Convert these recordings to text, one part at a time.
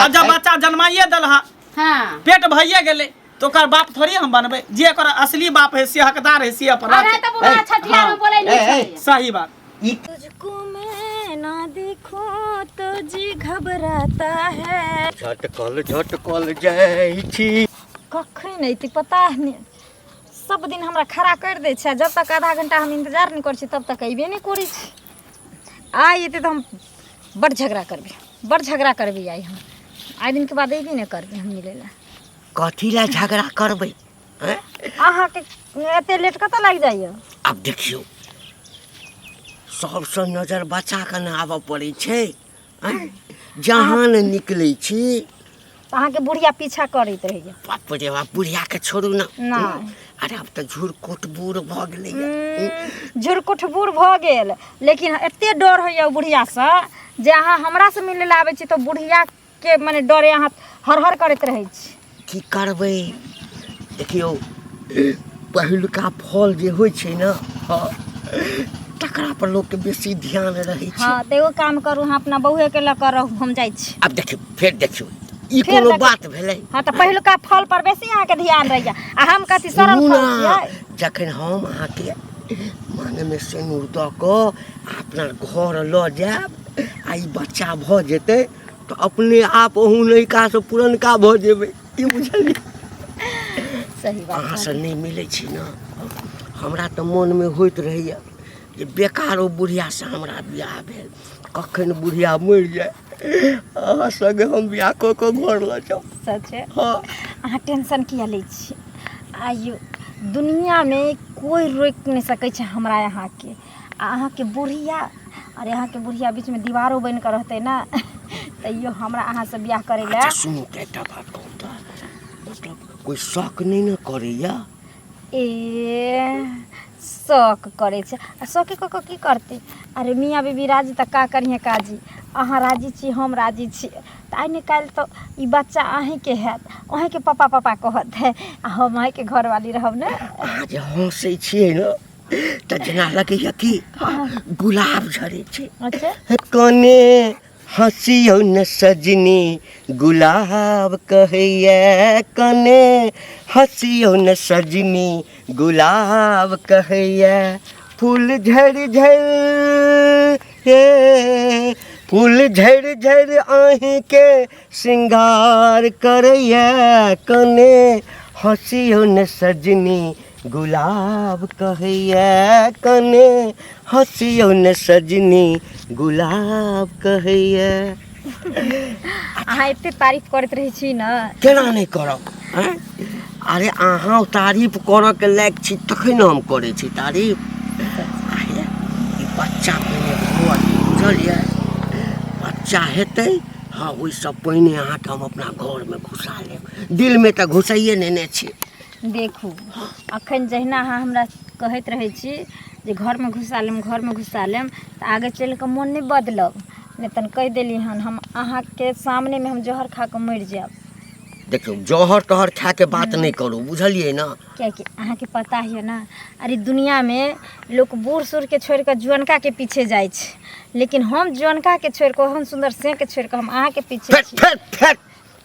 आ जब बच्चा जन्माइए देलहा, पेट भइए गेलै, तऽ ओकर बाप थोड़ी हम बनबै। जे ओकर असली बाप है से हकदार है, से अपन अरे राखै। तऽ बुढ़ा छठियार में बोलै नहीं ए, ए, छलियै। सही बात। ई तुझको मैं ना देखूं तो जी घबराता है। झटकल झटकल जाइ छी। कखन अयतै पता नहि। सब दिन हमरा खड़ा करि दै छै, जब तक आधा घंटा हम इंतजार नहि करै छी तब तक अयबे नहि करै छै। आइ अयतै तऽ हम बड्ड झगड़ा करबै, बड्ड झगड़ा करबै आइ हम। आइ दिनके बाद अयबे नहि करबै हम मिलै लए। कथी लए झगड़ा करबै? आँय? अहाँके एते लेट कतऽ लागि जाइए? आब देखियौ, सबसँ नजर बचा कऽ ने आबऽ पड़ै छै। आँय? जहाँ ने निकलै छी तऽ अहाँके बुढ़िया पीछा करैत रहैए। बाप रे बाप, बुढ़ियाके छोड़ू ने। नहि। अरे आब तऽ झुरकुट बूढ़ भऽ गेलैए। झुरकुट बूढ़ भऽ गेल, लेकिन एते डर होइए ओ बुढ़ियासँ जे अहाँ हमरासँ मिलै लए आबै छी तऽ बुढ़ियाके मने डरे अहाँ हर हर करैत रहै छी। की करबै, देखियौ, पहिलुका फल जे होइ छै ने, हँ, तकरा पर लोकके बेसी ध्यान रहै छै। हँ, तऽ एगो काम करू, अहाँ अपना बौएके लऽ कऽ रहू, हम जाइ छी। आब देखियौ, फेर देखियौ, ई फेर कोनो देखियौ। बात भेलै? हँ, तऽ पहिलुका फल पर बेसी अहाँके ध्यान रहैए आ हम कथी सड़ल सुनू फल ने, छियै? जखन हम अहाँके मानमे सिन्दूर दऽ कऽ आ अपना घर लऽ जायब आ ई बच्चा भऽ जेतै तऽ अपने आप अहूँ नयिकासँ पुरनका भऽ जेबै, की बुझलियै? सही बात। अहाँसँ नहि मिलै छी ने, हमरा तऽ मोनमे होइत रहैए जे बेकार ओ बुढ़ियासँ हमरा बियाह भेल, कखन बुढ़िया मरि जाय, अहाँ सङ्गे हम बियाह कऽ कऽ घर लऽ जाउ। सच? हँ। अहाँ टेंशन किया लै छी? आइयो दुनियामे कोइ रोकि नहि सकै छै हमरा अहाँके आ अहाँके बुढ़िया। अरे, अहाँके बुढ़िया बीचमे दीवारो बनि कऽ रहतै ने, तैयो हमरा अहाँसँ बियाह करै लए। अच्छा सुनू तऽ, एकटा बात कहू तऽ, मतलब कोइ शक नहि ने करैया? ए, शौक करै छै आ शौके कऽ कऽ की करतै? अरे, मियाँ बीबी राजी तऽ का करिहे काजी। अहाँ राजी छी, हम राजी छी, तऽ आइ ने काल्हि तऽ ई बच्चा अहीँके हैत, अहीँके पापा पापा कहत आ हम अहीँके घरवाली रहब ने। अहाँ जे हँसै छियै ने तऽ जेना लगैया कि गुलाब झरै छै। अच्छा। कने हँसियौ न सजनी, गुलाब कहैया, कने हँसियौ न सजनी, गुलाब कहैया, फूल झरि झरि हे, फूल झरि झरि अहीँके श्रृंगार करैया, कने हँसियौ न सजनी, गुलाब कहैया, कने हँसियौ ने सजनी, गुलाब कहैया। अहाँ एते तारीफ करैत रहै छी ने। केना नहि करब? आँय? अरे, अहाँ तारीफ करऽके लायक छी तखन ने हम करै छी तारीफ। आहे, ई बच्चा पहिने भऽ बुझलियै, बच्चा हेतै, हँ, ओहिसँ पहिने अहाँके हम अपना घरमे घुसा लेब। दिलमे तऽ घुसाइए नेने छी। देखू, अखन जहिना अहाँ हमरा कहैत रहै छी जे घरमे घुसा लेम, घरमे घुसा लेम, तऽ आगे चलि कऽ मोन नहि बदलब नहि तन कहि देली हन, हम अहाँके सामनेमे हम जहर खा कऽ मरि जायब। देखियौ, जहर तहर खायके बात नहि करू, बुझलियै ने? कियाकि अहाँके पता यऽ ने, अरे दुनिआँमे लोक बूढ़ सूढ़के छोड़ि कऽ जुअनकाके पीछे जाइ छै, लेकिन हम जुअनकाके छोड़ि कऽ, ओहन सुन्दर सेके छोड़ि कऽ हम अहाँके पीछे फेर छी। फेर फेर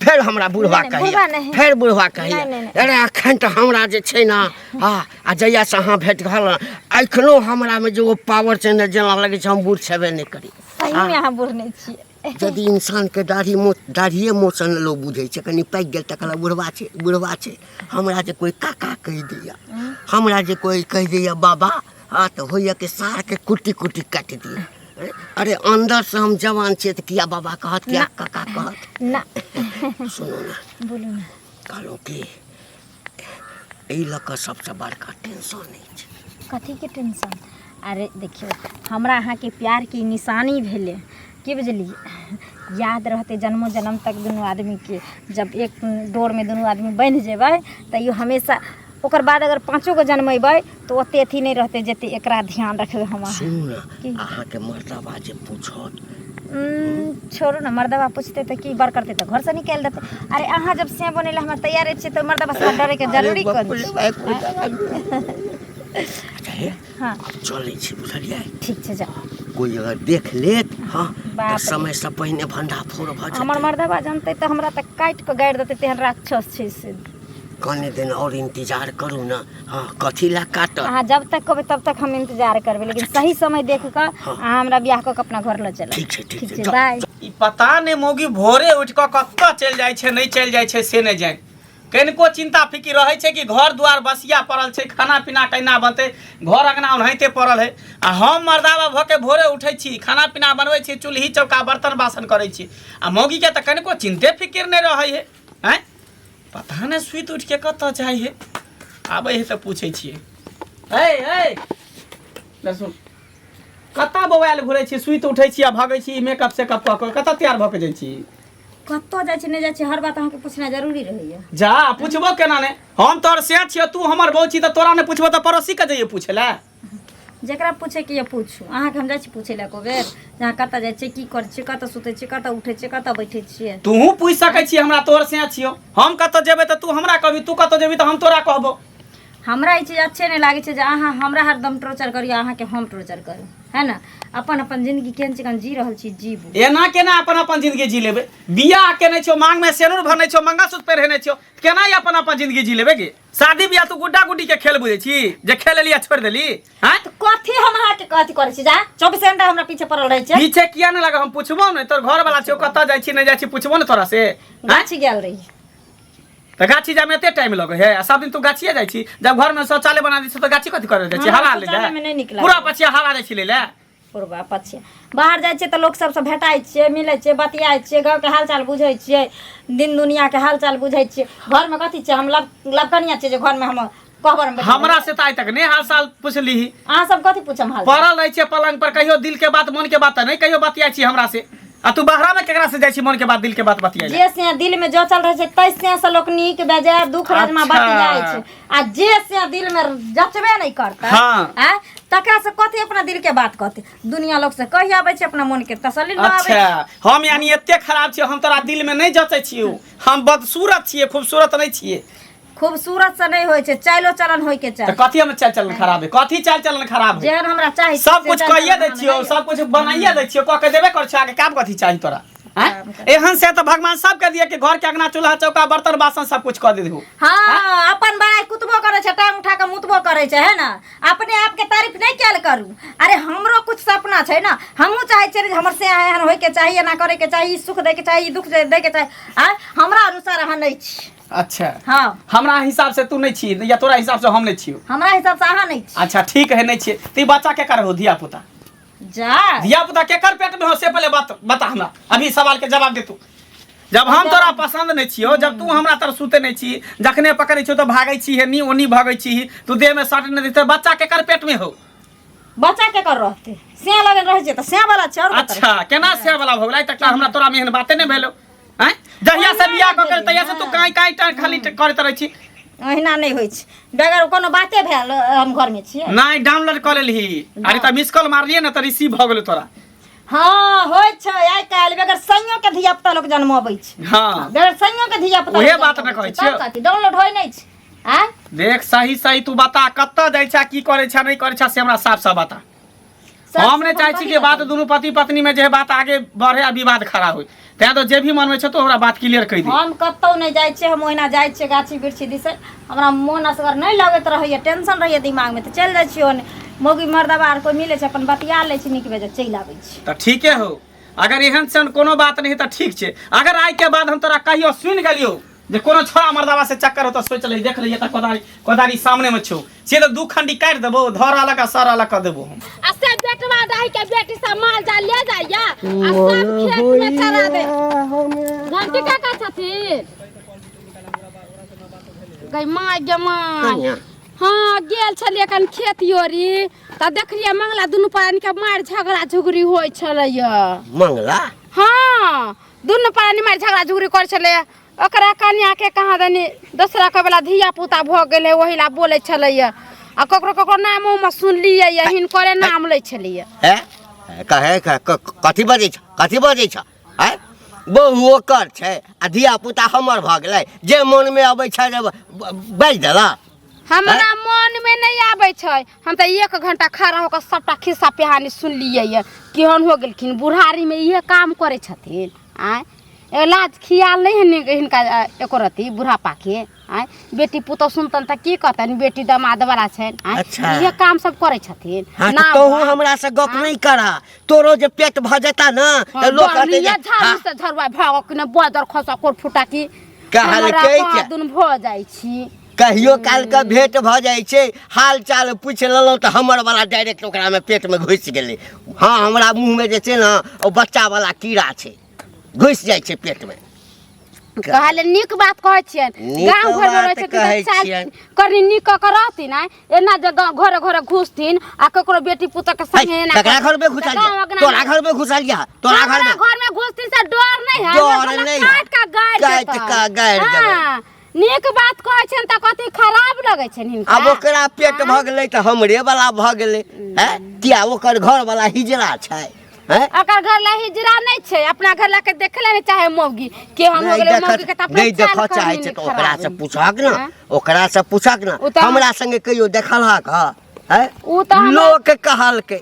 फेर हमरा बुढ़वा नहि, कहैया? बुढ़वा नहि। फेर बुढ़वा कहैया? नहि, नहि, नहि। अरे, अखन तऽ हमरा जे छै ने, हँ, आ जहियासँ अहाँ भेट भेल, एखनो हमरामे जे ओ पावर छै ने, जेना लगै छै हम बूढ़ छेबे नहि करी। सहीमे अहाँ बूढ़ नहि छियै। यदि इंसानके दाढ़ी मो दाढ़िए मोछसँ ने लोक बुझै छै, कनि पाकि गेल तऽ कहलक बुढ़वा छै, बुढ़वा छै। हमरा जे कोइ काका कहि दैया, हमरा जे कोइ कहि दैया बाबा, हँ, तऽ होइया कि सारके कुट्टी कुट्टी काटि दिए। अरे, अन्दरसँ हम जवान छियै तऽ किया बाबा कहत, किया काका कहत? ना। सुनू ने। बोलू ने। कहलहुँ कि एहि लऽ कऽ सबसँ बड़का टेंशन अछि। कथीके टेंशन? अरे देखियौ, हमरा अहाँके प्यारके ई निशानी भेलै, की बुझलियै? याद रहतै जन्मो जन्म तक दुनू आदमीके। जब एक डोरमे दुनू आदमी बन्हि जेबै तैयो हमेशा ओकर बाद अगर पाँचो गो जन्मेबै तऽ ओते अथी नहि रहतै जते एकरा ध्यान रखबै हम अहाँ। सुनू ने। की? अहाँके मर्दबा जे पूछत? छोड़ू ने, मर्दबा पूछतै तऽ की बर करतै? तऽ घरसँ निकालि देतै। अरे, अहाँ जब से बनै लए हमरा तैयारे छियै तऽ मर्दबा से डरैके जरूरी अरे कोन बाप रे छै? बाप, कोइ डरा नहि। अच्छा हे। हँ। आब चलै छी, बुझलियै? ठीक छै, जाउ। कोई अगर देख लेत, हाँ, बाप तऽ रे। समय से पहिने भंडाफोड़ भऽ हमर जेतै। मर्दबा जानतै तऽ हमरा तऽ काटि कऽ गाड़ि देतै, तेहन राक्षस छै से। कने दिन और इंतजार करू ने, हाँ, कथी ला काटत? अहाँ जब तक कहबै तब तक हम इंतजार करबै, लेकिन सही समय देख कऽ अहाँ हमरा बियाह कऽ के अपना घर लऽ चलब। ठीक छै, ठीक ठीक छै, छै, जाउ। बाय। ई पता नहि मौगी भोरे उठि कऽ कतऽ चलि जाइ छै, नहि चलि जाइ छै से नहि जानि। कनिको चिन्ता फिकिर रहै छै कि घर दुआर बसिया पड़ल छै, खाना पीना केना बनतै, घर अङ्गना ओनाहिते पड़ल है, आ हम मर्दाबा भऽ के भोरे उठै छी, खाना पीना बनबै छी, चूल्ही चौका बर्तन बासन करै छी, आ मौगीके तऽ कनिको चिन्ते फिकिर नहि रहै है। आँय, पता नहि सुति उठि के कतऽ जाइ है। आबै है तऽ पूछै छियै। हे हे लहसुन, कतऽ बौआयल घुरै छी? सुति उठै छी आ भगै छी, मेकअप सेकअप कऽ कऽ कतऽ तैयार भऽ के जाइ छी? कतऽ जाइ छी नहि जाइ छी, हर बात अहाँके पूछनाइ जरूरी रहैया? जा, पुछबो केना ने, हम तोहर से छियौ, तू हमर बहू छी, तऽ तोरा नहि पुछबो तऽ पड़ोसी के जइयै पूछै लए? जकरा पूछैके यऽ पूछू। अहाँके हम जाइ छी पूछै लए एको बेर जे अहाँ कतऽ जाइ छियै, की करै छियै, कतऽ सुतै छियै, कतऽ उठै छियै, कतऽ बैठै छियै? तूहू पूछि सकै छी हमरा, तोहर से छियौ। हम कतऽ जेबै तऽ तू हमरा कहबी, तू कतऽ जेबी तऽ हम तोरा कहबो। हमरा ई चीज अच्छे नहि लागै छै जे अहाँ हमरा हरदम टॉर्चर करियौ, अहाँके हम टॉर्चर करू, है ने? अपन अपन जिंदगी केहन चिकन जी रहल छी, जीबू। एना केना अपन अपन जिंदगी जी लेबै? बियाह केने छियौ, मांग में सेनुर भरने छियौ, मंगलसूत्र पहिरने छियौ, केना ई अपन अपन जिंदगी जी लेबै? गे, शादी बियाह तू गुड्डा गुड्डी के खेल बुझै छी जे खेल लेली आ छोड़ि देली? हैं? तऽ कथी हम अहाँके कथी करै छी? जा, 24 घंटा हमरा पीछे पड़ल रहै छै। पीछे किया नहि लागल? हम पुछबो ने, तोर घर वाला छियौ, कतऽ जाइ छी नहि जाइ छी पुछबो ने तोरा से, हैं? गाछी गेल रही। तऽ गाछी जामे एते टाइम लगै है, आ सब दिन तू गाछिए जाइ छी? जब घर में शौचालय बना दै छै तऽ गाछी कथी करे जाइ छी? हमरा हवा ले शौचालय में नहि नीक लागै। पूरा पछिया हवा जाइ छी लै लए। पूर्वा पछिया बाहर जाइ छियै तऽ लोक सबसँ भेटाइ छियै, मिलै छियै, बतियाइ छियै, गाँवके हालचाल बुझै छियै, दिन दुनिआँके हालचाल बुझै छियै। घरमे कथी छियै? हम लब लबकनिया छियै जे घरमे हम कहबरमे बैठल हमरा रहबै? से तऽ आइ तक नहि हाल साल पुछलीही। अहाँ सब कथी पूछम हाल? पड़ल रहै छियै पलंग पर, कहियो दिल के बात मन के बात तऽ नहि कहियो बतियाइ छी हमरा से, आ तू बाहरा में केकरा से जाइ छी मन के बात दिल के बात बतियाइ जे से दिल में जचल रहै छै तै से से लोक नीक बेजाय दुख राजमा बतियाइ छै, आ जे से दिल में जचबे नहि करतै, आँय, तकरा से कथी अपना दिल के बात कहतै? दुनिया लोक से कहि आबै छै, अपना मन के तसल्ली लऽ आबै छै। अच्छा, हम यानी एते खराब छियै, हम तोरा दिल में नहि जचै छियौ, हम बदसूरत छियै, खूबसूरत नहि छियै? खूबसूरत से नहि होइ छै, चाइलो चलन होइ के चाही। तऽ कथी हम चाल चलन खराब है? कथी चाल चलन खराब है? जेहन हमरा चाही सब से कुछ चाल कहिए चलन दै हमरा छियौ, नहि। सब कुछ बनाइए दै छियौ, कऽ के देबे कर छियौ, आगे काम कथी चाही तोरा? आँय? एहन से तऽ भगवान सबके दिए कि घर के अंगना चूल्हा चौका बर्तन बासन सब कुछ कऽ दे। हाँ, अपन बड़ाई कुतबो करै छै, टांग उठा कऽ मुतबो करै छै, है ने? अपने आपके तारीफ नहि कयल करू। अरे, हमरो कुछ सपना छै ने, हमहूँ चाहै छियै जे हमर से एहन होइके चाही, एना करैके चाही, ई सुख दैके चाही, ई दुख दैके चाही। आँय, हमरा अनुसार अहाँ नहि छी। अच्छा। हाँ। हमरा हिसाब से तू नहीं छी या तोरा हिसाब से हम नहीं छी? हमरा हिसाब से अहाँ नहीं छी। अच्छा, ठीक है, नहीं छी तो बच्चा के कर हो? धिया पुता जा। धिया पुता के कर पेट में हो से पहले बात बता हमरा, अभी सवाल के जवाब दे तू। जब हम तोरा पसंद नहीं छियो, जब तू हमरा तरफ सुते नहीं छी, जखने पकड़ै छियो तो भागै छी, हे नी ओनी भागै छी, तू देह में सट नहीं देते, बच्चा के कर पेट में हो? बच्चा के कर रहते? सिया लगन रहै छै तऽ सिया वाला छै और कतऽ? अच्छा, केना से वाला भऽ गेलै? आइ तक हमरा तोरा में एहन बाते नहि भेलो। आँय, जहिया से बियाह कऽ के तहिया से तू काँय काँय टा खाली करैत रहै छी। ओहिना नहि होइ छै, बगैर कोनो बाते भेल हम घरमे छियै। नहि, डाउनलोड कऽ लेलही। अरे, तऽ मिस कॉल मारलियै ने तऽ रिसीव भऽ गेलै तोरा। हँ, होइ छै, आइ काल्हि बगैर संयो के धिया पुता लोक जन्मबै छै। बगैर संयो के धिया पुता। उहे बात ने कहै छियौ। कथी डाउनलोड होइ नहि छै? आँय? देख, सही सही तू बता, कतऽ जाइ छा, की करै छा, नहि करै छा, से हमरा साफ साफ बता। हम नहि चाहै छी कि बात दुनू पति पत्नी में जे है बात आगे बढ़े आ विवाद खड़ा होय, तैं तो जे भी मन में छौ तो हमरा बात क्लियर कहि दे। हम कतहु नहि जाइ छियै, हम ओहिना जाइ छियै गाछी बिरछी दिस। हमरा मोन असगर नहि लगैत रहैए, टेंशन रहैए दिमागमे तऽ चलि जाइ छियै ओन्ने। मौगी मर्दबा आर कोइ मिलै छै, अपन बतिया लै छी, नीक बेजाय चलि आबै छी। तऽ ठीके हो, अगर एहन सन कोनो बात नहीं तऽ ठीक छै। अगर आइ के बाद हम तोरा कहियो सुनि गेलियो जे कोनो छोड़ा मर्दाबा से चक्कर हो तऽ सोच लही, देख लही, तऽ कोदारी कोदारी सामने में छौ से तऽ दू खंडी काटि देबो, धर अलग आ सर अलग कऽ देबो हम। आ से बेटवा दाई के बेटी सब माल जाल ले जाइया आ सब खेत में चरा दे। घंटी काका छथिन गई माय गे माय। कनिया। हाँ, गेल छलियै कन खेत योरी तऽ देखलियै मंगला दुनू प्राणी के मारि झगड़ा झुगड़ी होइ छलैया। मंगला? हाँ, दुनू प्राणी मारि झगड़ा झुगड़ी करै छलैया। ओकरा कनिया के कहाँ दनी दोसरा के वाला धिया पुता भऽ गेलै, ओहि ला बोलै छलैया आ ककरो ककरो नाम उम सुनलियै या हिनकरे नाम लै छलैया। हे कहे कथी बजै छ, कथी बजै छ? आँय, बहु ओकर छै आ धिया पुता हमर भऽ गेलै, जे मोनमे अबै छै जे बाजि देला। हमरा मन में नहीं आबै छै। हम तऽ 1 घंटा खड़ा होकर सबटा खिस्सा पिहानी सुनलियै ये, केहन हो गेलखिन बुढ़ारी में इहे काम करै छथिन। आँय, ए लाज खियाल नहीं है हिनका एको रत्ती बुढ़ापा के। आँय, बेटी पुतोह सुनतन तऽ की कहतन, बेटी दमाद वाला छनि। आँय, अच्छा। इहे काम सब करै छथिन। हाँ, ना तऽ तोहू बा- हमरा से गप नहीं करा, तोरो जे पेट भऽ जेता ना तऽ लोक कहतै जे झाड़ू हाँ, से झरुआ भागो कि नहि बदर खसा कोर फुटा की कहलकै हमरा जे- दुन भऽ जाइ छी। कहियो काल के भेंट भऽ जाइ छै, हाल चाल पूछि लेलहुँ तऽ हमर वाला डायरेक्ट ओकरामे पेटमे घुसि गेलै। हँ, हमरा मुँहमे जे छै ने ओ बच्चा वाला कीड़ा छै, घुसि जाइ छै पेटमे। कहले नीक बात कहै छियनि, नीक गाँव घरमे रहै बात छथिन कहै तऽ चाल छियनि। करनी नीक कऽ कऽ रहथिन। आँय, एना जे गाँव घरे घरे घुसथिन आ ककरो बेटी पुतोह के संगे एना ककरा करथिन, घरमे तऽ घुसल गाँव यऽ? अङ्गना तोरा मे- घरमे घुसल यऽ? तोरा हमरा घरमे घरमे घुसथिन से डर नहि है? डर हमरा नहि काटि कऽ गाड़ि काटि देतनि। कऽ गाड़ि देबै। हाँ, नीक बात कहै छनि तऽ कथी खराब लगै छनि हिनका? आब ओकरा पेट भऽ गेलै तऽ हमरे वाला भऽ गेलै। हैं, किया ओकर घर वाला हिजड़ा छै? हैं? ओकर घर ला हिजड़ा नहि छै, अपना घर ला के देखले नहि चाहे मौगी केहन हो नहि गेलै। देखऽ मौगी के तऽ अपने नहि चाल देखऽ चाहै करनी छै तऽ खराब ओकरा से है। पूछहक ने। हैं? ओकरा से पूछहक ने। ओ तऽ हम- हमरा संगे कहियो देखलहक हँ? हैं? ओ तऽ हमरा- लोक कहलकै।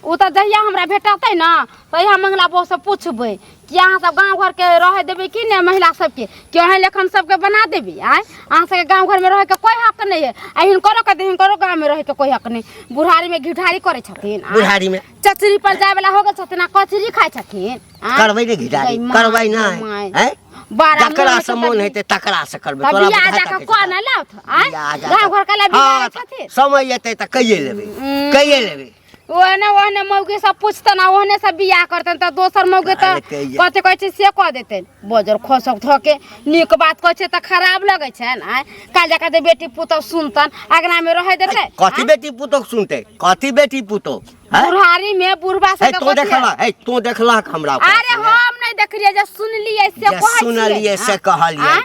ओ तऽ जहिया हमरा भेटतै ने तहिया मंगला बौसँ पुछबै कि अहाँ सब गाँव घरके रहै देबै कि नहि महिला सबके, कि अहीं लेखन सबके बना देबै? आँय, अहाँ सबके गाँव घरमे रहैके कोइ हक नहि है, आ हिनकरो के हिनकरो गाँवमे रहैके कोइ हक नहि। बुढ़ारीमे घिढारी करै छथिन। आँय? बुढ़ारीमे चचरी पर जाय वाला हो गेल छथिन आ कचरी खाइ छथिन। आँय? करबै ने घिढारी? गै माय, करबै गै नहि। माय। हैं? बारह जकरा मोन से हेतै मोन तऽ हेतै तकरा से करबै। तऽ तोरा बियाह बुझाइ जाकऽ तकै कऽ छौ? ने लाउथ। आँय, बियाह जाकऽ- गाँव घरके ला हँ, बिगाड़ै छथिन। समय एतै तऽ कैये लेबै, कैये लेबै। ओहने ओहने मौगी सब पूछतन आ ओहने सब बियाह करतन तऽ दोसर मौगी तऽ कहलकै जे- कथी कहै छै से कऽ देतनि। बजर खसक धऽ के नीक बात कहै छै तऽ खराब लगै छनि। आँय, काल्हि जकाँ जे बेटी पुतहु सुनतन अङ्गनामे रहै देतै? कथी आँय? बेटी पुतोह सुनतै? कथी बेटी पुतोह? हैं? बुढ़ारी में बुढ़बा हे सबके तों कथी देखलह? हे तों देखलहक हमरा ओकरा अरे संगे? हम नहि देखलियै, जे सुनलियै से जे कहै छियै। सुनलियै से कहलियै। आँय?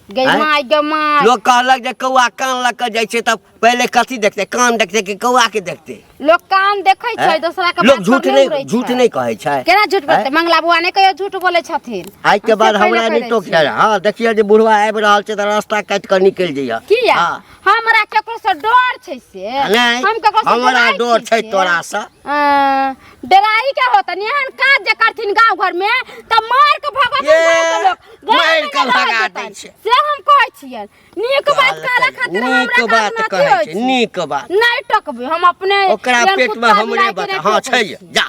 गै आँय? माय, गै माय। लोक कहलक जे कौआ कान लऽ कऽ जाइ छै तऽ पहिले कथी देखतै, कान देखतै कि कौआ के देखतै? लोक कान देखै छै हैं? दोसरा के लोक बात झूठ पर नहि उड़ै झूठ छै। नहि कहै छै। केना झूठ बोलतै? हैं? मंगला बुआ नहि कहियो झूठ बोलै छथिन। आइ के हम बाद से पहिले हमरा कहि नहि दै टोक। छियै। हँ, देखियौ जे बुढ़वा आबि रहल छै तऽ रास्ता काटि कऽ निकलि जइअ। किया? हँ। हमरा केकरो से डर छै से? नहि, हम केकरो से हमरा डराइ डर छी छै से? तोरासँ। डराई के होतन? एहन काज जे करथिन गांव घर में तऽ मार के भगतन ये, गांव के लोग। गाँव मारि में के नहि रहऽ भगा देतन। दै छै। से हम कहै छियनि, नीक बात कहला खातिर नीक हमरा बात कान कहै अथी छै, होइ छै। नीक बात। नहि टकबै हम अपने। ओकरा एहन पेट मे कुत्ता हमरे बिलाइ के बता नहि हँ टोकै छै। छी। जा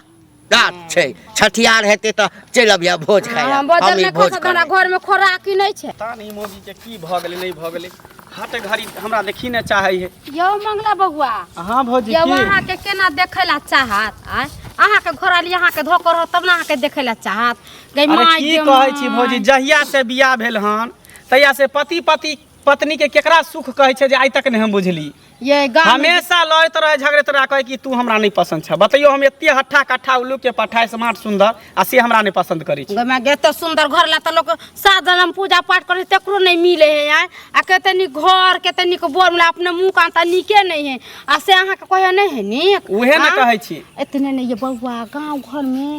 जा छै, छठियार हेतै तऽ चलि अबिहे भोज खाइ लए। हम बदल हम ई नहि भोज खसत, हमरा करबै। घर में खोराकी नहि छै। पता नहीं मौगी के की भऽ गेलै, नहि भऽ गेलै, हट घड़ी हमरा देखी नहि चाहै है। यौ मंगला बबुआ। हाँ भौजी। यौ की? अहाँके केना देखै ला चाहत? आँय, अहाँके घरवाली अहाँके धोकर रहत तब ने अहाँके देखै ला चाहत। गै अरे माय की गे कहै छी माय। भौजी, जहिया से बियाह भेल हन तहिया से पति पति पत्नी के केकरा सुख कहै छै जे आइ तक नहि हम बुझली। ये गाँव में हमेशा लड़ैत रहे, झगड़ैत रहे, कहै कि तू हमरा नहि पसंद छ। बतैयो, हम एते हट्ठा कट्ठा उल्लू के पट्ठा स्मार्ट सुंदर आ से हमरा नहि पसंद करै छै। गै माय गे, एते सुंदर घर ला तऽ लोक सात जनम पूजा पाठ करै छै तकरो नहि मिले है। आँय, आ कते नीक घर, कते नीक बर मिला, अपने मुँह कान तऽ नीके नहि है, आ से अहाँके कहियो नहि है नीक? उहे ने आँय? कहै छी। एतने नहि ये बौआ, गाँव घरमे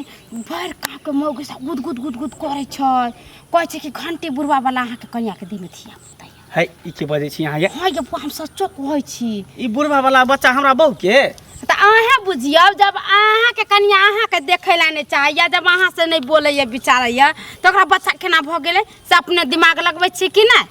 भरि गाँवके मौगी सब गुद गुद गुद गुद करै छै, कहै छै कि घंटी बुढ़वा वाला अहाँके कनियाके देहमे धिया पुता यऽ। है, ई की बजै छी अहाँ ये? हँ ये बौआ, हम सच्चो कहै छी। ई बुढ़वा वाला बच्चा हमरा बहू के? तऽ अहें बुझियौ, जब अहाँके कनिया अहाँके देखै लए नहि चाहैया, जब अहाँसँ नहि बोलैया विचारैया, तऽ ओकरा बच्चा केना भऽ गेलै से अपने दिमाग लगबै छी कि नहि?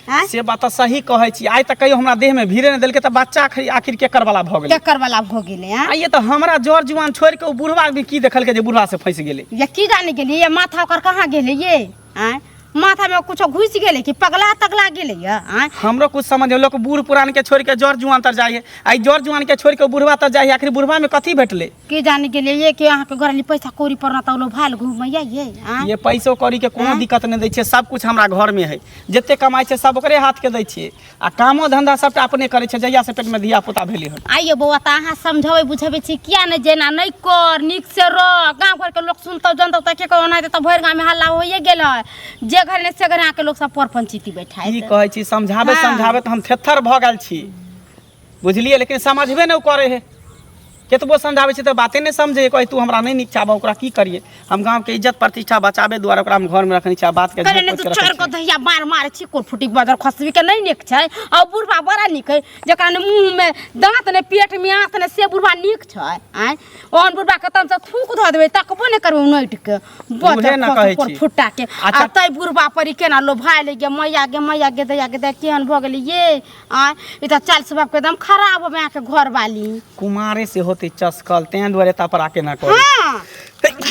आँय? से बात तऽ सही कहै छी, आइ तक कहियो हमरा देह में भीड़े नहि देलकै तऽ बच्चा आखिर केकर वाला भऽ गेलै? केकर वाला भऽ गेलै? आँय? आ ये तऽ हमरा जर जुआन छोड़ि के ओ बुढ़वा भी की देखलकै जे बुढ़वा से फँसि गेलै? ये की जाने गेलियै ये माथा ओकर कहाँ गेलै ये? आँय, माथा में कुछो घुसि गेलै कि पगला तगला गेलै ये? आँय, हमरो कुछ समझ लोक बूढ़ पुरान के छोड़ के जर जुआन तर जाइ है, आ ई जर जुआन के छोड़ के बुढ़वा तर जाइ है, आखिर बुढ़वा में कथी भेटलै? की जाने गेलियै ये कि अहाँके घरवाली पैसा कौड़ी पर न तऽ लोग भाल घूमैया ये? आँय? ये पैसो कौड़ी के कोनो दिक्कत नहि दै छै, सब कुछ हमरा घर में है, जते कमाइ छै सब ओकरे हाथ के दै छियै, आ कामो धंधा सबटा अपने करै छै जहिया से पेट में धिया पुता भेलै हन। आइयो बौआ, तऽ अहाँ समझबै बुझबै छी किया नहि, जेना नहि कर, नीक से रह, गाँव घरके लोक सुनतौ जनतौ तऽ के कहो ओनाहिते तऽ भरि गाँवमे हल्ला होइए गेल है, जे घर नहि से घर अहाँके लोक सब पर पंचायती की बैठाइत। कहै छी, समझाबै हाँ। समझाबै तऽ हम थेथर भऽ गेल छी बुझलियै, लेकिन समझबे नहि ओ करै है। केतबो समझाबै छियै तऽ बाते नहि समझै कहै तू हमरा नहि नीक चाहबह ओकरा की करियै हम गाँवके इज्जत प्रतिष्ठा बचाबै दुआरे ओकरा हम घरमे रखने छी आ बातके करे ने झोंकि तू के रखै चोर को छियै। दहिया मार मार छी कोर फुटी बदर खसबी के नहीं नीक छै आ बुढ़बा बड़ा नीक है जकरा ने मुंह में दांत ने पेट में आंत ने से बुढ़बा नीक छै आँय ओहन बुढ़बा के तम से थूक धऽ देबै तकबो ने करबै उनटि के उहे बदर ने कहै कोर छी। फुट्टा के अच्छा। आ तै बुढ़बा पर ई केना लोभाय ले गे मैया गे मैया गे दैया गे दैया केहन भऽ गेलै ये आँय ई तऽ चाल स्वभाव के एकदम खराब हो अहाँके घरवाली कुमारे से होते चसकल तें दुआरे एता पर आके ना करी हाँ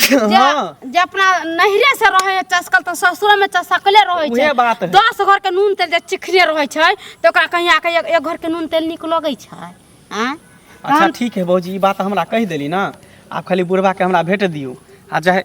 जे हाँ जे अपना नैहरे से रहे है चसकल तऽ ससुरो में चसकले रहे छै उहे बात है। 10 घर के नून तेल जे चिखने रहे छै तऽ ओकरा कहीं आके एक घर के नून तेल नीक लगै छै आँय अच्छा ठीक है भौजी ई बात हमरा कहि देली ना आब खाली बुढ़बा के हमरा भेट दियौ आ चाहे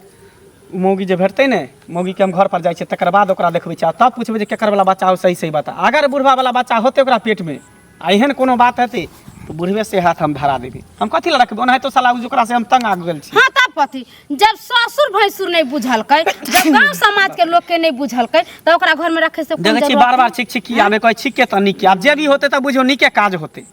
मौगी जे भेटतै ने मौगीके हम घर पर जाइ छियै तकर बाद ओकरा देखबै छियै आ तब पुछबै जे केकर वाला बच्चा हो सही सही बता अगर बुढ़बा वाला बच्चा होतै ओकरा पेटमे आ एहन कोनो बात हेतै तऽ बुढ़बे से हाथ हम धरा देबै हम कथी लए रखबै ओनाहितो साला ओकरा से हम तंग आबि गेल छी हाँ तब कथी जब ससुर भैंसुर नहीं बुझलकै जब गांव समाज के लोग के नहीं बुझलकै तऽ ओकरा घर में रखे से कोन देखै छी जरूरत बार बार छिक छिक की आबै कहै छिके तऽ नीके आब जे भी होतै तऽ बुझियौ नीके काज होतै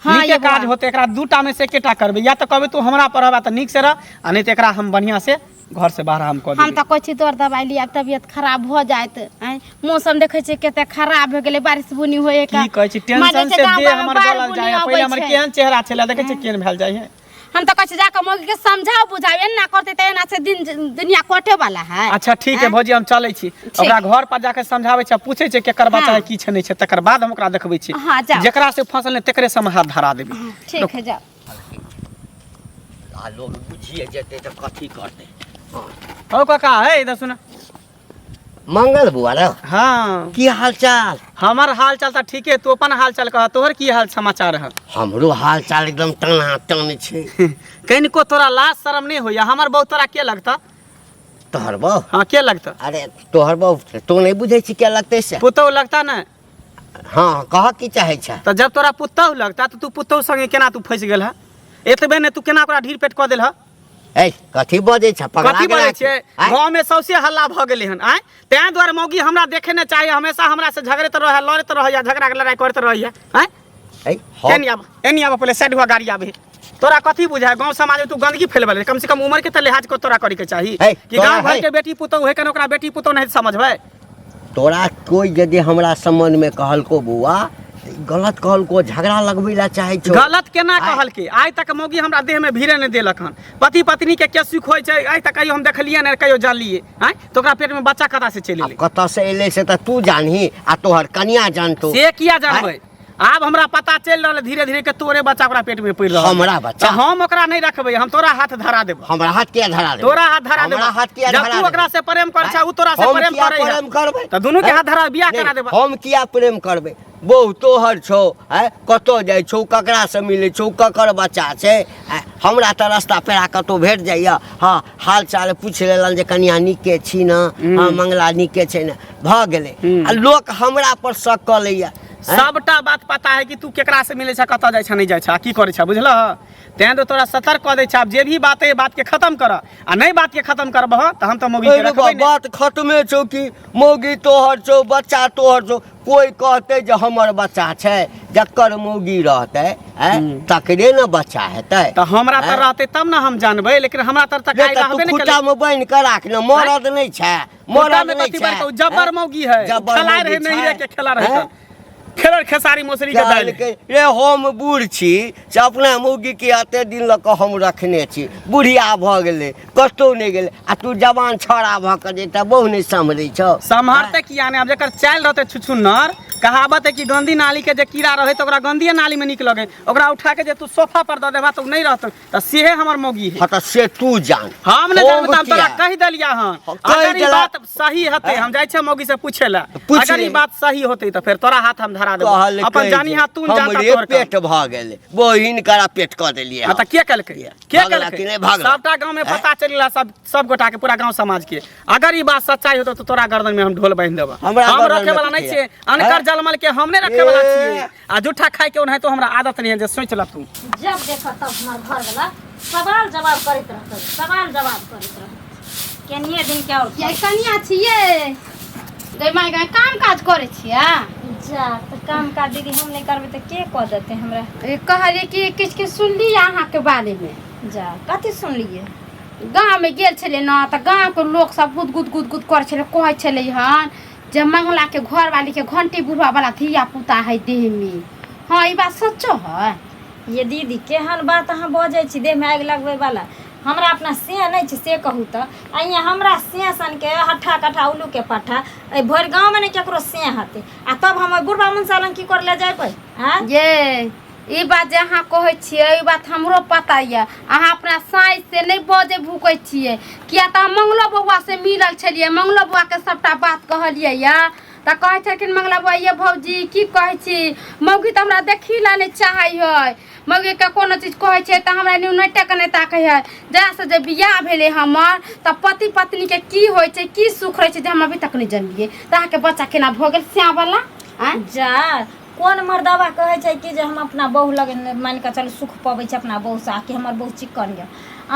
हाँ, नीके ये काज बौआ। होतै एकरा दूटा में से एकेटा करबै या तऽ कहबै तू हमरा पर रहबा तऽ नीक से रह आ नहि तऽ एकरा हम बढ़िआँ से घर से बाहर हम कऽ हम देबै तऽ कहै छी दर दबाइ लिअ तबियत खराब भऽ जायत आँय मौसम देखै छियै कते खराब भऽ गेलै बारिश बुनी होय की कहै छी टेंशन से देह हमर गलल जाइ है पहिले हमर केहन चेहरा छलै देखै छी केहन भेल जाइ है हम तऽ कहै छी जाकऽ मौगी के समझाउ बुझाउ एना करतै तऽ एना से दिन दुनिया कटे वाला है अच्छा ठीक है भौजी हम चलै छी ओकरा घर पर जाके समझाबै छी आ पूछै छी केकर बच्चा हाँ। है की छै नहि छै तकर बाद हम ओकरा देखबै छी हाँ, जाउ। जेकरा से फसल नहि तेकरे से हम हाथ धरा देबै ठीक है जाउ आ लोग बुझिए जेतै तऽ कथी करतै हौ काका है इधर सुन मंगल बुआ रे हाँ की हाल चाल हमर हाल चाल तऽ ठीके तू अपन हाल चाल कह तोहर की हाल समाचार है हमरो हाल चाल एकदम टना टन छै कनिको तोरा लाज शरम नहि होइया हमर बहु तोरा के लगता तोहर बहु हाँ के लगता अरे तोहर बहु तू नहीं बुझै छी के लगतै से पुतहु लगता ने हाँ कह की चाहै छै तऽ जब तोरा पुतहु लगता तऽ तू पुतहु संगे केना तू फँसि गेल है एतबे ने तू केना ओकरा ढीर पेट कऽ देल है ए कथी बजै छ पगला कथी गेला बजै की? छियै आँय? गाँव में सौंसे हल्ला भऽ गेलै हन आँय तेँ दुआरे मौगी हमरा देखे नहि चाही हमेशा हमरा से झगड़ैत रहै लड़ैत रहैया झगड़ा के लड़ाइ करैत रहैया आँय ए, हम- एनी आब एनी आब पहिले साइड हुआ गाड़ी आबे तोरा कथी बुझाय गाँव समाज में तू गंदगी फैलबे ले कम से कम उम्र के तऽ लिहाज को तोरा करे के चाही हे, कि तोरा गाँव घर हे। के बेटी पुतोहु है कन ओकरा बेटी पुतोहु नहीं समझबै तोरा कोई यदि हमरा संबंध में कहलको बौआ तऽ ई गलत कहलको झगड़ा लगबै ला चाहै छौ गलत केना आँय? कहलकै आइ तक मौगी हमरा देह में भीड़े नहि देलक हन पति पत्नी के के सुख होइ छै आइ तक कहियो हम देखलियै नहि कहियो जानलियै आँय तऽ ओकरा पेट में बच्चा कतऽ से चलि आब एलै कतऽ से एलै से तऽ तू जानही आ तोहर कनिया जानतो से किया जानबै आब हमरा पता चलि रहल है धीरे धीरे के तोरे बच्चा ओकरा पेट में पड़ि रहल है। हमरा बच्चा? तऽ हम ओकरा नहि रखबै हम तोरा हाथ धरा देब हमरा हाथ किया धरा देबै तोरा हाथ धरा देब हमरा हाथ किया जब धरा तू देबै? ओकरा से प्रेम कर छा उ तोरा से हम प्रेम किया करे प्रेम करबै तऽ दुनू के हाथ धरा बियाह नहि, करा देब हम किया प्रेम करबै बहु तोहर छौ आँय कतऽ जाइ छौ ककरासँ मिलै छौ ककर बच्चा छै आँय हमरा तऽ रस्ता पेड़ा कतहु भेट जाइए हँ हाल चाल पूछि लेलनि जे कनिया नीके छी ने हँ मंगला नीके छै ने भऽ गेलै आ लोक हमरा पर शक कऽ लैए सबटा बात पता है कि तू केकरा से मिलै छ कतऽ जाइ छ नहि जाइ छ आ की करै छ बुझलह तें तो तोरा सतर्क कऽ दै छ आब जे भी बात है बात के खत्म कर आ नहि बात के खत्म करबह तऽ हम तऽ मौगी के अरे रखबै नहि बात खत्मे छौ कि मौगी तोहर छौ बच्चा तोहर छौ कोई कहतै जे हमर बच्चा छै जकर मौगी रहतै आँय तकरे ने बच्चा हेतै तऽ हमरा तऽ आँय? रहतै तब ने हम जानबै लेकिन हमरा तर तऽ नहि काल्हि तऽ तू रहबे नहि खुट्टा केलै मे बान्हि कऽ राख ने मरद नहि छै खुट्टा मरद में नहि कथी छै बान्हि कऽ? ओ जब्बर आँय? मौगी है जब्बर खेलाय मौगी रहे नहीं छै। के खेला रहे आँय? तऽ खेलर खेसारी मौसरी के दालि कहलकै रे हम बूढ़ छी से अपना मौगीके एते दिन लऽ कऽ हम रखने छी बुढ़िया भऽ गेलै कतहु नहि गेलै आ तू जवान छौड़ा भऽ कऽ जे एकटा बहु नहि सम्हरै छौ सम्हरते किया नहि आब जकर चालि रहतै छुछुन्नर कहावत है कि गंदी नाली के जे कीड़ा रहे तऽ ओकरा गंदिए नाली में नीक लगे ओकरा उठा के जे तू सोफा पर दऽ देबा तऽ ओ नहि रहतौ तऽ सेहे हमर मौगी है हँ तऽ से तू जान हम नहि जानबै तऽ हम तोरा किया? कहि देलिया हन हाँ, कहि अगर ई देला। बात सही हेतै हम जाइ छियै मौगी से पूछे लए पूछ अगर ई ले। बात सही होतै तऽ फेर तोरा हाथ हम धरा देबौ कहलकै अपन जानी जे हाथ तू जानता हमरे तोहर काम। पेट भऽ गेलै बहिन करा पेट कऽ देलियै हाँ तऽ के केलकै के भगला कि केलकै नहि भगला? सबटा गाँव में पता चलि गेला सब सब गोटा के पूरा गाँव समाज के अगर ई बात सच्चाई होतौ तऽ तोरा गर्दन में हम ढोल बांधि देबऽ हमरा हम गर्दन रखे में वाला नहीं कथी छियै है? अनकर हैं? जलमल के हम नहीं रखे वाला ए। छियै आ जूठा खाय के ओनाहितो हमरा आदत नहीं है जे सोच ल तू जब देखो तब हमर घर वाला सवाल जवाब करैत रहत सवाल जवाब करैत रहत केनिये दिन के और ये कनिया छियै गै माय गै काम काज करै छियै जा तऽ काम काज दीदी हम नहि करबै तऽ के कऽ देतै हमरा ई कहलियै कि किछु किछु सुनलियै अहाँके बारेमे जा कथी सुनलियै गाँवमे गेल छलियै ने तऽ गाँवके लोक सब गुद गुद गुद गुद करै छलै कहै छलै हन जे मंगलाके घरवालीके घंटी बुढ़वावला धिया पुता है देहमे हँ ई बात सच्चो है ये दीदी केहन बात अहाँ बजै छी देहमे आगि लगबै वाला हमरा अपना से नहि छै से कहू तऽ आ हियाँ हमरा से सनके हट्ठा कट्ठा उल्लूके पट्ठा एहि भरि गाँवमे नहि ककरो से हेतै आ तब हम ओहि बुढ़बा मुनसा लग की करै लए जेबै आँय ये ई बात जे अहाँ कहै छियै ई बात हमरो पता यऽ अहाँ अपना साँझ से नहि बजै भूकै छियै किया तऽ हम मंगलो बौआ से मिलल छलियै मंगलो बौआके सभटा बात कहलियै यऽ तऽ कहै छलखिन मंगला बौआ ये भौजी की कहै छी मौगी तऽ हमरा देखी लए नहि चाहै है मौगीके कोनो चीज कहै छियै तऽ हमरा न्यूनटे के नहि ताकै है जहियासँ जे बियाह भेलै हमर तऽ पति पत्नीके की होइ छै की सुख रहै छै जे हम अभी तक नहि जनलियै तऽ अहाँके बच्चा केना भऽ गेल श्यामवला आँय जा कोन मर्दाबा कहै छै कि जे हम अपना बहु लग मानि कऽ चलू सुख पबै छै अपना बहुसँ आ कि हमर बहु चिक्कन यऽ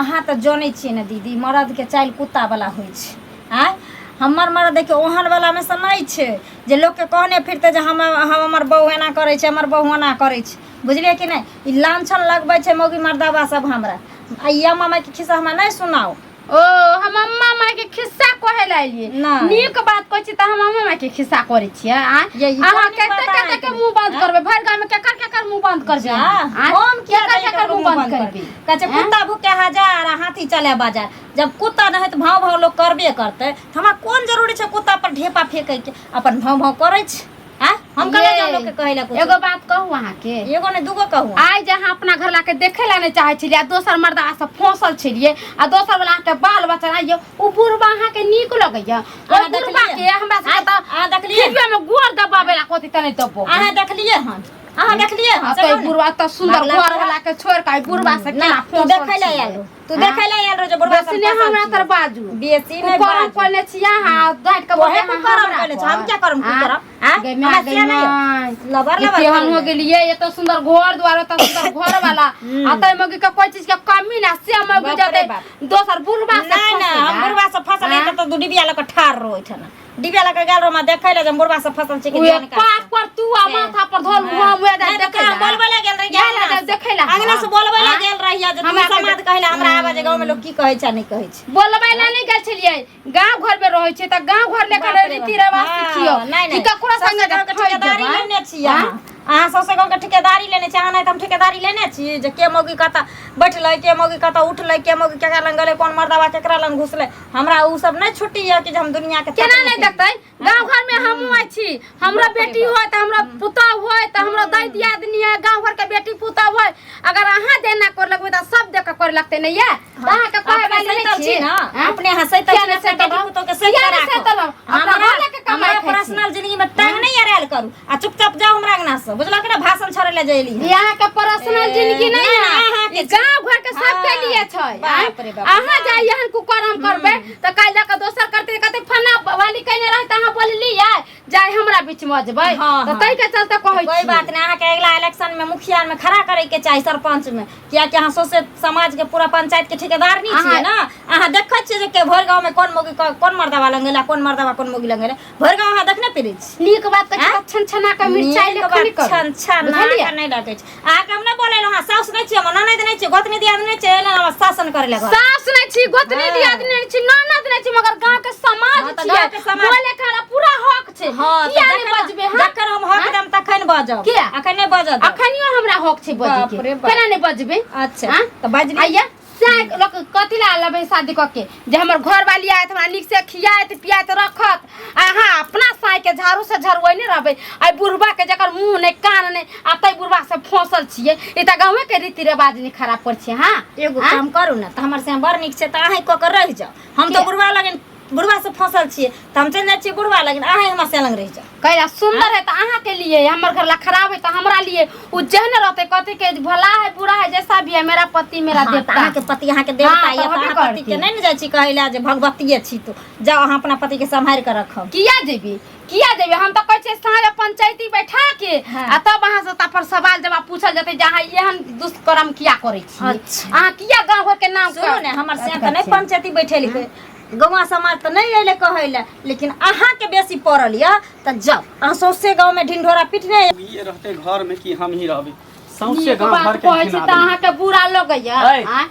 अहाँ तऽ जनै छियै ने दीदी मरदके चालि कुत्तावला होइ छै आँय हमर मरद देखियौ ओहन वलामे सँ नहि छै जे लोकके कहने फिरतै जे हम हमर बहु एना करै छै हमर बहु ओना करै छै बुझलियै कि नहि ई लाँछन लगबै छै मौगी मर्दाबा सब हमरा आ ई अम्मा माइके खिस्सा हमरा नहि सुनाउ ओ हम अम्मा माय के खिस्सा कहे ला एलियै नहि। नीक बात कहै छी तऽ हम अम्मा माय के खिस्सा करै छियै आँय? ये ई अहाँ कोन नीक कते बात कते के अहाँके? मुंह बंद करबै भरि गाम में केकर केकर मुंह बंद करबै जा, अहाँ? आँय? हम किया केकर नहि केकर ककरो मुंह बंद करबै कहै छै कुत्ता भूके हजार आ हाथी चले बाजार जब कुत्ता नहि तऽ भाव भाव लोक करबे करतै तऽ हमरा कोन जरूरी छै कुत्ता पर ढेपा फेंकैके अपन भाव भाव करै छै आँय हम कहले ये, जाउ लोकके कहै लए कुछो। एगो बात कहू अहाँके एगो नहि दूगो कहू आइ जे अहाँ अपना घर लाके देखे ला नहि चाहै छलियै आ दोसर मर्दा से फंसल छलियै आ दोसर वाला अहाँके बाल बच्चा आइयो ओ बुढ़बा अहाँके नीक लगैया ओहि अहाँ बुढ़बा देखलियै? के हमरा सबके तऽ अहाँ देखलियै खिजुआ में गोर दबावे ला कहती तने दबो अहाँ देखलियै हन अहाँ देखलियै हन आ से तो कहू ने। बुढ़बा तऽ सुंदर मारला घर तोरा। वाला के छोड़ के आई बुढ़बा से ना केना तू फंसल देखै लए छियै? आयल रहो। तू देखै लए आयल रहो जे बुढ़बा बेसी नहि हमरा तर बाजू बेसी नहि कुकरम बाजू। करने छी अहाँ डाँटि के तोहे बोलबै कुकरम करने छी, हम क्या करम कुकरम? आँय? गै हमरा माय गै से नहि माय लबर लबर केहन करै हो लए। गेलियै एतो सुंदर घर द्वार एतो सुंदर घर वाला आ तै मौगी के कोई चीज के कमी ना से मौगी बाप रे जते बाप। दोसर बुढ़बा से नहि नहि हम फंसेला। बुढ़बा से फसल आँय? हेतै तऽ दू डिबिया लऽ कऽ ठाढ़ रहो ओहिठाम डिबिया लऽ कऽ गेल रहो हमरा देखै लए जे हम बुढ़बा से फसल छै कि उहे जान का पाप पर तू आ माथा पर धोल हम उहे नहि तऽ देखै कहाँ ला। बोलबै लए गेल रही गेल रही देखै ला। अंगना से बोलबै लए आँय? गेल रही जे तू हमरा के समाद कहै लए हमरा आबै जे गाँव में लोग की कहै छै आ नहि कहै छै बोलबै ला नहि गेल छलियै गाँव घर में रहै छै तऽ गाँव घर लेकर बाप रे रीति बाप। रिवाज हाँ, सिखियौ नहि कि नहि ककरो सौंसे संगे गाँवके जे फँसि ठेकेदारी जेबै। लेने छी अहाँ अहाँ सौंसे गाँवके ठेकेदारी लेने छी अहाँ नहि तऽ हम ठेकेदारी लेने छी जे के मौगी कतऽ बैठलै के मौगी कतऽ उठलै के मौगी केकरा लग गेलै कोन मर्दबा केकरा लग घुसलै हमरा उ सब नहि छुट्टी यऽ कि जे हम दुनिया के केना नहि देखतै गाँव घर में हमहूँ आइ छी हमरा बेटी होय तऽ हमरा पुतहु होय तऽ हमरा दाइ दियादनी है गाँव घर के बेटी पुतहु होय अगर अहाँ देना कर लगबै तऽ सब देख के करे लगतै नहि ये तऽ अहाँके कहै अपने वाली नहि सैतल छी छी ना आँय? अपने यहाँ सैतल किया छी नहि अपना सैतल बेटी रहब? पुतोह के सैत किया के नहि राखब। सैतल रहब? अपना हमरा घर लऽ के कमाइ हमरा खाइ छी। पर्सनल जिंदगी में टांग नहीं अड़ायल करू आ चुपचाप जाओ हमरा अंगना से बुझलक ना भाषण छोड़े ले जैली ई अहाँके पर्सनल जिंदगी नहीं नहि, है अहाँके ई गाँव घर के सबके हाँ, लिए छै बाप रे बाप। अहाँ जाइए एहन कुकर्म करबै तऽ काल्हि जाके दोसर करतै कहतै फन्ना वाली कयने रहै तऽ अहाँ बोललियै जाय हमरा बीच में अजबै हाँ, तऽ हाँ। ताहि के चलते कहै कोई छी बात नहीं अहाँके अगिला इलेक्शन में मुखिया में खड़ा करे के चाही सरपंच में कियाकि अहाँ सौंसे समाज के पूरा पंचायत के ठेकेदार नहीं छियै ना अहाँ देखै छियै जे के भरि गाँव में कोन मौगी कोन मर्दवा लंग गेलै कोन मर्दवा कोन मौगी लंग गेलै भरि गाँव अहाँ देखने फिरै छी नीक बात कहै छी तऽ छन छना के मिरचाई नीक लेखनी बात करू छन छन बुझलियै? अहाँके नहि लगै छै अहाँके हम नहि बोलै अहाँ साउस नहि छियै हमर ननैद नहि छियै गोतनी दियाद नहि छियै एहि लेल हमरा शासन करै लए घर सास नहि छी गोतनी हाँ। दियादनी नहि छी ननद नहि छी मगर गांव के समाज हाँ, तऽ छियै गाँवके समाज- बोले के हमरा पूरा हक छै हँ तऽ किया नहि जखन- बजबै हम जखन हम हक देम तखन बजब किया? अखन नहि बजब अखनियो हमरा हक छै बजै बाप के रे बाप। केना नहि बजबै अच्छा हाँ? तऽ बाजली आइया सैह लोक कथी ला लेबै शादी कऽ के जे हमर घरवाली आयत हमरा नीक से खियाइत पियाइत रखत आ अहाँ अपना साँइ के झाड़ू से झड़ुआइने रहबै आइ बुढ़बा के जकर मुँह नहि कान नहि आ तै बुढ़बा से फंसल छियै ई तऽ गाँवे के रीति रिवाज नहि खराब कर छियै हाँ एगो आँय? काम करू ने तऽ हमर से बड़ नीक छै तऽ अहीं कऽ के रहि जाउ हम तऽ किया? बुढ़वा लगन बुढ़वा से फंसल छियै तऽ हम चलि जाइ छियै बुढ़वा लगन अहीं हमर से लग रहि जाउ कैला सुंदर है तऽ अहाँ के लिए हमर घर ला खराब है तऽ हमरा लिए उ जेहने रहते कथी के भला है बुरा है जैसा भी है मेरा पति मेरा हाँ, तऽ देवता अहाँके पति अहाँके देवता हाँ, यऽ तऽ तऽ होबे अहाँ पतिके करती। नहि ने जाइ छी कहै लए जे भगवतीये छी तू जाउ अहाँ अपना पतिके सम्हारि कऽ रखब किया जेबी किया जेबी हम तऽ कहै छियै साँझ पंचायती बैठा के हाँ। आ तब अहाँ से पर सवाल जवाब पूछल जेतै जे अहाँ एहन दुष्कर्म किया करै छी अच्छा। अहाँ किया गाँव घर के नाम सुनू ने हमर से तऽ नहि पंचायती बैठेलकै गौवा समाज तऽ नहि अयलै कहै लए, लेकिन अहाँके बेसी पड़ल यऽ तऽ जाउ अहाँ सौंसे गाँवमे ढिंढोरा पिटने। ये रहते घर में कि हम ही रहबे सौंसे नीक गांव बात भर के कहै छी घिना तऽ देली। अहाँके बुरा लगैया? ऐ। आँय?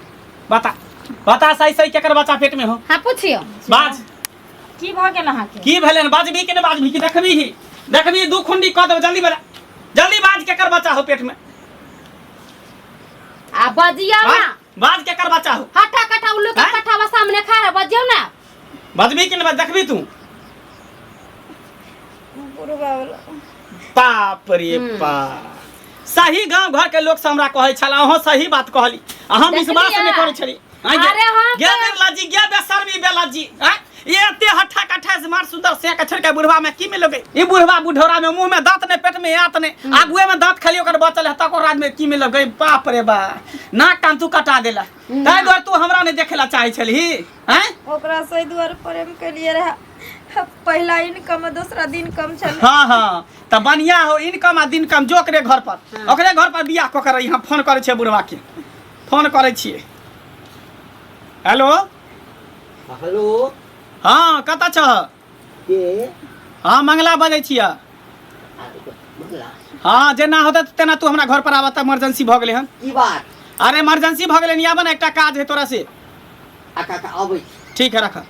बता बता सही सही, केकर बच्चा पेट में हो? हाँ, पुछियौ। बाज। की भऽ गेल अहाँके? की भेलै? बाजबी के नहि बाजबी कि देखबी ही? देखबी दू खुंडी कऽ देबो। जल्दी बजा, जल्दी बाज, केकर बच्चा हो पेट में? आ बजियौ ना। बाज, बाज, केकर बच्चा हो? हट्टा कट्टा उल्लू के आँय? पट्ठा सामने खा रहा, बजियौ ना। बाजबी कि नहि बाज? देखबी तू। बुढ़बा वाला। बाप रे बाप, सही गांव घर के लोग सब हमरा कहै छल, अहाँ सही बात कहली आ हम विश्वास देखलियै? नहि करै छली। आँय गे- अरे हम गे तऽ- निर्लज्जी, गे बेशर्मी बेलज्जी, आँय? ये एते हट्ठा कट्ठा से मार सुंदर से के छोड़ के बुढ़वा में की मिलोगे? ई बुढ़वा बुढ़ौरा में मुंह में दांत ने, पेट में आंत ने, आगुए में दांत खाली ओकर बचल है, तकर राज में की मिलोगे? बाप रे बा, नाक कान तू कटा देला, ताहि दुआरे तू हमरा नहीं देखेला चाहे छलही? आँय? ओकरा से दुआरे प्रेम केलिए रहे, पहिला इनकम आ दोसरा दिन कम छलै। हाँ हाँ, तऽ बढ़िया हो, इनकम आ दिन कम, जो ओकरे घर पर, ओकरे घर पर बियाह कऽ के रही। हम फोन करै छियै बुढ़वा के, फोन करै छियै। हेलो। हेलो। हाँ, कतऽ छह? के? हाँ, मंगला बजै छियै। मंगला? हाँ, जेना होतै तेना तू हमरा घर पर आबऽ तऽ, इमरजेंसी भऽ गेलै हन। की बात? अरे, इमरजेंसी भऽ गेलै, आबऽ ने, एकटा काज है तोरा से। आ काका, अबै छी। ठीक है, रख।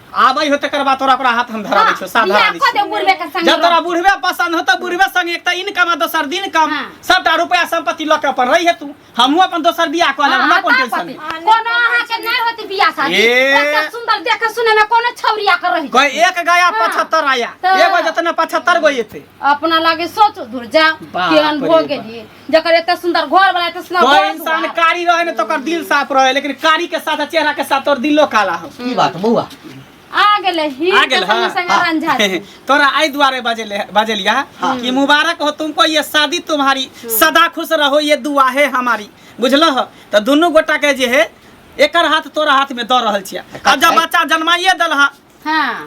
आबै हो तकर बाद तोरा ओकरा हाथ हम धरा दै छियौ, साफ धरा बियाह दै कऽ छियौ। दे, बुढ़बे के संग। जब तोरा बुढ़बे पसंद हो तऽ बुढ़बे संग, एक तऽ इनकम आ दोसर दिन कम, हाँ। सबटा रुपया संपत्ति लऽ के अपन रही तू, हमहूँ अपन दोसर बियाह कऽ लेब, हमरा कोन टेंशन है? कोनो अहाँके नहि होती बियाह शादी। ए। एते सुंदर देखे सुने में कोनो छौरिया के रही। कोई एक गया हाँ। 75 आया। तऽ- एगो जतना 75 गो एते। अपना लागे सोचो, दूर जा। बाप केहन रे भऽ बाप। गेली जकर एते सुंदर घर वाला, एते सुंदर कोई घर इंसान दुआर। कारी रहे ने तो ओकर दिल साफ रहे, लेकिन कारी के साथ चेहरा के साथ तोर दिलो काला हो। की बात बौआ? आ गेलै ही। आ गेल। के संगे हाँ। संगे रंझा जी। तोरा आई दुआरे बजेले बजेलिया कि मुबारक हो तुमको ये शादी तुम्हारी, सदा खुश रहो ये दुआ है हमारी, बुझल हो? तऽ दुनू गोटा के जे है एकर हाथ तोरा हाथ में दऽ रहल छियै। आ जब बच्चा जन्माइए देलहा,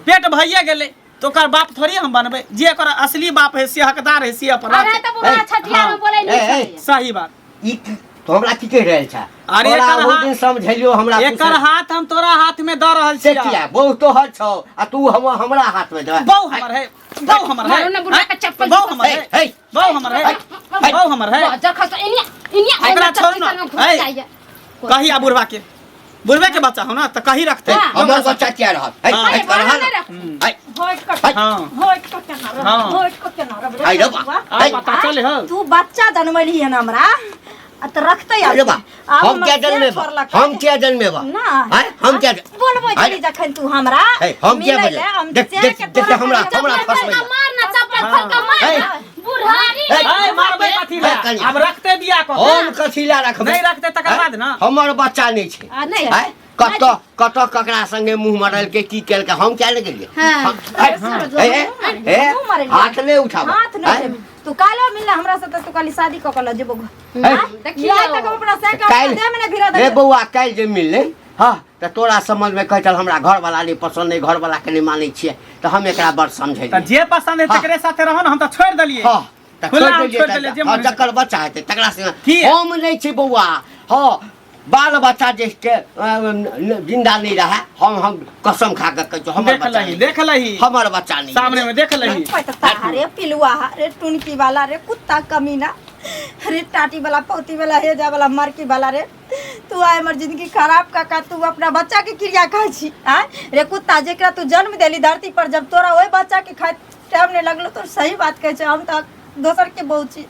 पेट भइए गेलै, तऽ ओकर बाप थोड़ी हम बनबै? जे एकर असली बाप है से हकदार है, से अपन अरे रहतै। तऽ बुढ़ा ए, छठियार में हाँ। बोलै ए, नहि ए। छलैया। सही बात। ई तो हमरा की कहि रहल छ? अरे तोरा एकर बहुत हाथ- दिन समझेलियो, हमरा एकर हाथ हम तोरा हाथ में दऽ रहल से छियै। किया? बहु तोहर छौ आ तू हम हमरा हाथ में देबे? बहु हमर है, बहु हमर है। मारू ने बुढ़ा के चप्पल। बहु हमर है, हे, बहु हमर है, बहु हमर है। जर खस इनिया इनिया। एकरा छोड़ ना। ए। कही आ बुढ़वा के, बुढ़वे के बच्चा हो ना तऽ कही रखते। हाँ। हमर बच्चा किया रहत? हे, हाँ। हे, अरे, बाहर करहा नहि ना। रख। हे, होइत कऽ हाँ। होइत कऽ केना रहब? हाँ। होइत कऽ केना रहब रे आई रे बा। बौआ? आ पता चले हो। तू बच्चा जनमलही हन हमरा आ तऽ रखतै अरे बा, आब हम हमर क्या से जन्मेबा? छोड़लक। हम क्या जन्मेबा? ना। आँय, हम क्या बोलबै आँय, छली जखन तू हमरा हे, हम क्या मिलै बजै? लए, हम देख से देख के देख तोरा हमरा खातिर हमरा चप्पल फसबै। मार ना, चप्पल खोल के मार हे। ना। बुढ़ारी। हे। ए, मारबै कथी हे, लए? कनिया। आब रखते बियाह कऽ के। हम कथी लए रखबै? नहि रखते तकर बाद ना। हमर बच्चा नहि छै। नहि। आँय, कतऽ कतऽ ककरा संगे मुँह मरलकै, की केलकै, हम क्या ने गेलियै? हाँ। हे, हे, हे, मुँह मारलियै। हाथ नहि उठाब। हाथ नहि उठेबै। तू काल्हि मिलला हमरा से तऽ तू कहली शादी कऽ के लऽ जेबो घर। हे, देखियौ। आइ तक हम अपना से काल्हि देह में नहि भिड़ा हे देलियै। बौआ, काल्हि जे मिललै हँ तऽ तोरा समझमे कहै छल हमरा घरवाला नहि पसन्द नहि, घरवालाके नहि मानै छियै, तऽ हम एकरा बड़ तऽ समझेलियै। जे पसंद है हाँ। तकरे साथे रहो ना, हम तऽ छोड़ि देलियै। हँ, तऽ खुला छोड़ि हम देलियै। छोड़ि देलियै, जे हँ, मन जकर बच्चा हेतै तकरा से। की? हम नहि छी बौआ। हँ, बाल बच्चा जे के जिंदा नहि रहै, हम कसम खा कऽ कहै छियौ, हमर देख बच्चा लही नहि। देख लही। हमर बच्चा नहि। सामने में देख लही। अरे पिलुआ, रे टुनकी वाला, रे कुत्ता कमीना, रे टाटी वाला, पौती वाला, हेजा वाला, मरकी वाला, रे तू आइ हमर जिंदगी खराब काका, तू अपना बच्चा के क्रिया खाइ छी? आय रे कुत्ता, जेकरा तू जन्म देली धरती पर, जब तोरा ओहि बच्चा के खाइ टाइम नहीं लगलो। तो सही बात कहै छै, हम तऽ दोसर के बहू छी।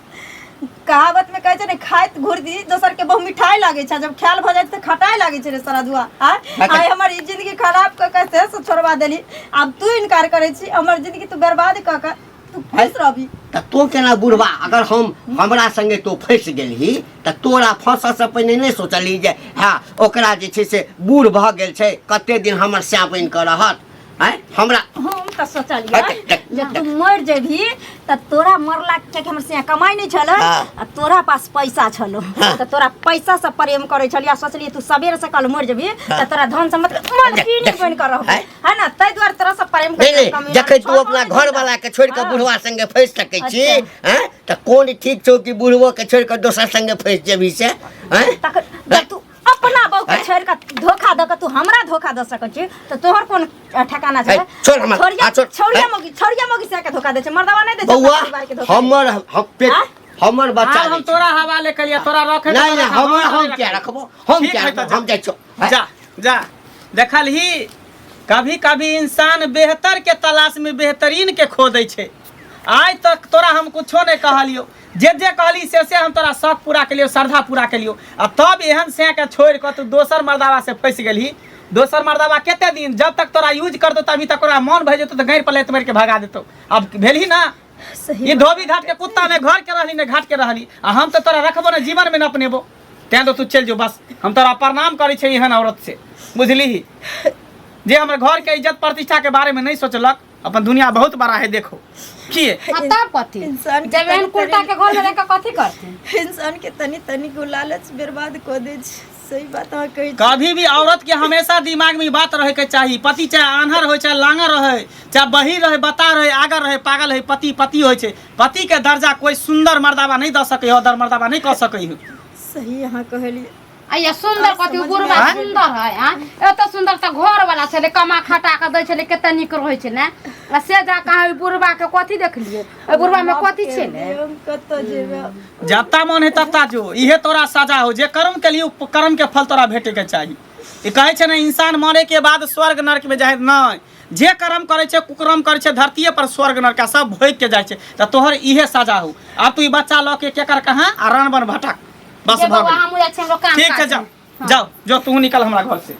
कहावत में कहै छै ने, खाइत घुर्दी दोसर के बहु मिठाई लागै छै, जब ख्याल भऽ जाइ छै तऽ खटाइ लागै छै। रे सरदुआ, आय आइ हमर ई जिंदगी खराब कऽ के से छोड़वा देली, आब तू इनकार करै छी। हमर जिंदगी तू बर्बाद कऽ के तू खुश रहबी? तऽ तों केना बुढ़बा, अगर हम हमरा संगे तों फँसि गेलही तऽ तोरा फँसऽसँ पहिने नहि सोचलही जे हँ, ओकरा जे छै से बूढ़ भऽ गेल छै, कते दिन हमर स्या बनि कऽ रहत? आँय हमरा हम तऽ सोचलियै देख, देख, जे तू मरि जेबही तऽ तोरा मरला, कियाकि हमर सिया कमाइ नहि छलै आ तोरा पास पैसा छलो, तऽ तोरा पैसा से प्रेम करै छलियै आ सोचलियै तू सबेरे सकाल मरि जेबही तऽ तोरा धन सम्पत्ति मालकिनी देख, बनि कऽ रहबी, आँय? है ना? ताहि दुआरे तोरा से प्रेम नहि करै। नहि, जखन तू अपना घरवाला के छोड़ि कऽ बुढ़वा संगे फँसि सकै छी, आँय, तऽ कोन ठीक छौ कि बुढ़बो के छोड़ि कऽ दोसर संगे फँसि जेबही से? आँय? तखन जब तू अपना बहू के छोड़ के धोखा दऽ के तू हमरा धोखा दऽ सकै छी तऽ तोहर कोन ठिकाना छै हे, छोड़ हमर, छोड़िया आ, छोड़, छोड़िया हे। मौगी छोड़िया मौगी से के धोखा दै छै मर्दवा नहि दै छै बौआ अपना परिवार के धोखा हमर हम पेट आँय? हमर बच्चा आब हम नहि छै। तोरा हवाले कलिया तोरा रखे नहीं नहीं हमर हम क्या रखबो हम ठीक क्या है तो रखबो हम जाइ छौ जा जा देखल ही कभी कभी इंसान बेहतर के तलाश में बेहतरीन के खो दै छै आइ तक तोरा हम कुछो नहि कहलियौ जे जे कहली से से हम तोरा शौक पूरा केलियौ श्रद्धा पूरा केलियौ आ तब एहन सैं के छोड़ि कऽ तू दोसर मर्दावा से फँसि गेलही दोसर मर्दावा कते दिन जब तक तोरा यूज कर दो तभी तक ओकरा मन भऽ जेतौ तऽ गैर पर लात मारि के भगा देतौ अब भेलही ना सही ई धोबी घाट के कुत्ता ने घर के रहली ने घाट के रहली आ हम तऽ तोरा रखबो ने जीवन में न अपनेबो तें तो तू चलि जो बस हम तोरा प्रणाम करै छियै एहन औरत से बुझलीही जे हमर घर के इज्जत प्रतिष्ठा के बारे में नहीं सोचलक अपन दुनिया बहुत बड़ा है देखो किए हाँ तब कथी इंसान के जब एहन तनी कुर्ता के घर में रह के कथी करथिन इंसान के तनी तनी गो लालच बर्बाद कऽ दै छै सही बात अहाँ कहै छी कभी भी औरत के हमेशा दिमाग में ई बात रहे के चाही पति चाहे आन्हर हो चाहे लांगर रहे चाहे बहिर रहे बता रहे आगर रहे पागल है पति पति होइ छै पति के दर्जा कोई सुंदर मर्दाबा नहीं दऽ सकै हो दर मर्दाबा नहीं कह सकै हो सही अहाँ कहलियै अइया सुंदर कथी समझ में बुढ़वा आयल। सुंदर है आ एते सुंदर तऽ घर वाला छलै कमा खटा के दै छलै कते नीक रहै छै ने आ से जा कहाँ ओहि बुढ़वा के कथी देखलियै ओहि बुढ़वा में कथी छै ने हम कतऽ जेबै आब? जत्ता मन है तत्ता जो इहे तोरा सजा हो जे कर्म के लिए उ कर्म के फल तोरा भेटे के चाही ई कहै छै ने इंसान मरे के बाद स्वर्ग नरक में जाए नहीं जे कर्म करै छै कुकर्म करै छै धरतीये पर स्वर्ग नरक आ सब भोगि के जाइ छै तऽ तोहर इहे सजा हो आब तू ई बच्चा लऽ के केकर कहाँ आ रन बन भटक बस जे भऽ बौआ गेलै हमहूँ जाइ छी हमरो काम ठीक छै काज जाओ जाओ जो तू निकल हमरा घर से।